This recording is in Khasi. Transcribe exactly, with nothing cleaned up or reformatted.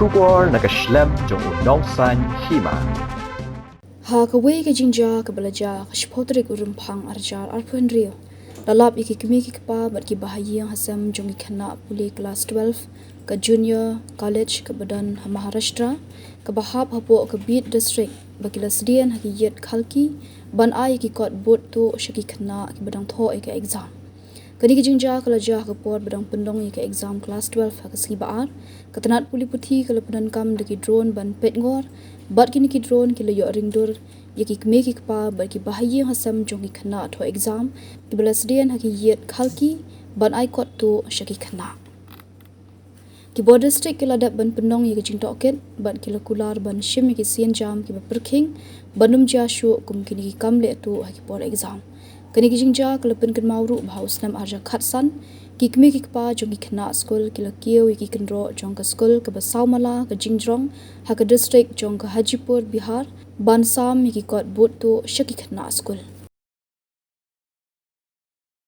Khubor na ka shlem jong u Nongsaiñ Hima. Ha kawei ka jingjia kaba la jia ha ka shiphew tarik u Rymphang arhajar arphew hynriew, la lap ïa ki kmie ki kpa bad ki bahaïing hasem jong ki khynnah pule klas twelve ka Junior College kaba don ha Maharashtra, kaba hap hapoh ka Bid District, ba ki la sdien ha ki ïit khalki ban ai ïa ki kot bud tuh sha ki khynnah kiba dang thoh ïa ka exam. Kane ka jingjia ka la jia ha ka por ba dang pynlong ïa ka exam klas twelve ha ka sngi ba ar. Ka tnat pule puthi ka la pyndonkam da ki drone ban peitngor, bad kine ki drone ki la ïoh ringdur ïa ki kmie ki kpa bad ki bahaïing hasem jong ki khynnah thoh exam kiba la sdien ha ki ïit khalki ban ai kot tuh sha ki khynnah. Ki bor district ki la dep ban pynlong ïa ka jingtohkit bad ki la kular ban shim ïa ki sienjam kiba pyrkhing ban ym jia shuh kum kine ki kam leh tuh ha ki por exam. Kane ka jingjia ka la pynkynmaw ruh ba ha u snem arhajar khatsan, ki kmie ki kpa jong ki khynnah skul ki la kiew ïa ki kynroh jong ka skul kaba saw mala ka jingjrong ha ka district jong ka Hajipur, Bihar, ban sam ïa ki kot bud tuh sha ki khynnah skul.